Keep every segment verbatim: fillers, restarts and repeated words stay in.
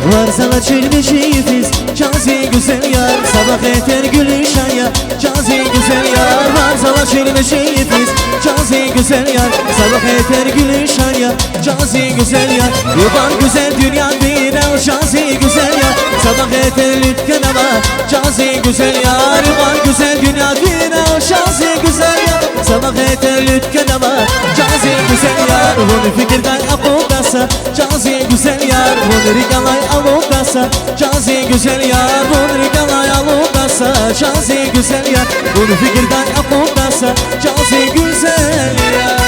Варз алачирмиш йифиз, чан зи гуьзел яр, са бахетер гуьлуьшан я, чан зи гуьзел яр. Варз алачирмиш йифиз, чан зи гуьзел яр, са бахетер гуьлуьшан я, чан зи гуьзел яр. Иван гуьзел дуьньядин винел, чан зи гуьзел яр, са бахетер луьткведа ва, чан зи гуьзел яр. Иван гуьзел дуьньядин винел, чан зи гуьзел яр, са бахетер луьткведа ва, чан зи гуьзел яр. Вун фикирдай акьулдаса, чан зи гуьзел яр, вун рикӀелай алудаса, чан зи гуьзел яр, вун рикӀелай алудаса, чан зи гуьзел яр, вун фикирдай акьулдаса, чан зи гуьзел яр.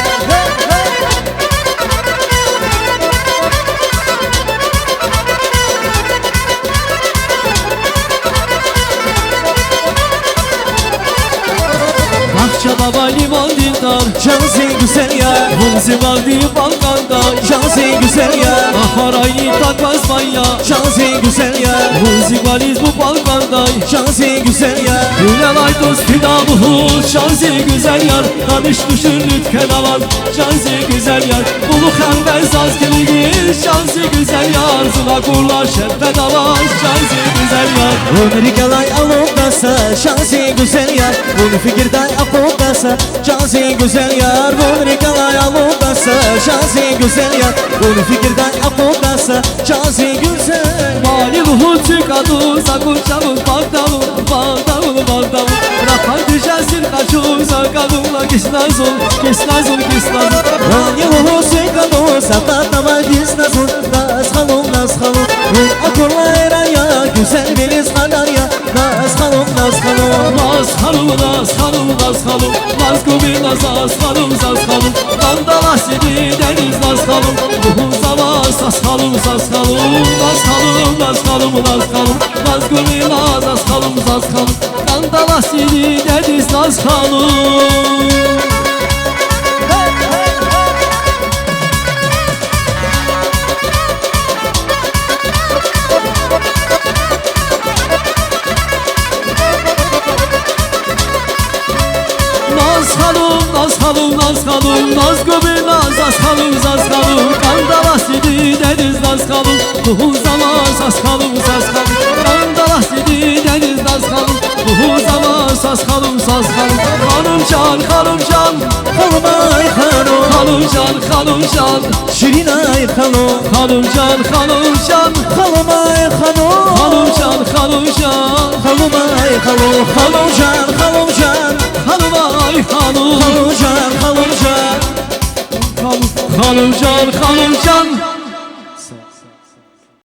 Бахчада авай лимондин тар, чан зи гуьзел яр, вун зи вагъдин балкӀандай, чан зи гуьзел яр. Ахварай ни таквазвай я, чан зи гуьзел яр, вун зи кӀвализ бубал кӀандай, чан зи гуьзел яр. Гуьлелай дуст фида лугьуз, чан зи гуьзел яр, гъаниш тушир луьткведа ваз, чан зи гуьзел яр. Булух хьанвай заз килигиз, чан зи гуьзел яр, зун акурла шевкъведа ваз, чан зи гуьзел яр. Вун рикӀелай алудаса, чан зи гуьзел яр, вун фикирдай акьулдаса, чан зи гуьзел яр, вун рикӀелай алудаса, чан зи гуьзел яр, вун фикирдай акьулдаса, чан зи гуьзел. Мани лугьуз цуькӀ атӀуз, акур чӀавуз, багъдалу, багъдалу, багъдалу. Раханди жесир къачуз, акалула кисна зун, кисна зун, кисна зун. Мани лугьуз цуькӀ атӀуз, акатнава кисна зун, наз халу, наз халу. Вун акурла Эран я, гуьзелвилиз кьадар я, наз халу, наз халу. Наз халу, наз халу, наз халу. Наз гуми наз, заз халу, заз халу. Кандалас ийиди дидедиз, наз халу. Лугьузава заз халу, заз халу. Наз халу, наз халу, наз халу. Наз гуми наз, заз халу, заз халу. Кандалас ийиди дидедиз, наз халу. Наз халу, наз халу, наз халу, наз гуми наз, заз халу, заз халу. Кандалас ийиди дидедиз, наз халу. Лугьузава заз халу, заз халу. Кандалас ийиди дидедиз, наз халу. Лугьузава заз халу, заз халу. Халу жан, халу жан. Халумай халу. Халу жан, халу жан. Ширинай халу. Халу жан, халу жан. Халумай халу. Халу жан, халу жан. Халумай халу. Халу жан, халу жан. Халумай халу. Халу жан, халу жан. Халу, халу жан, халу жан.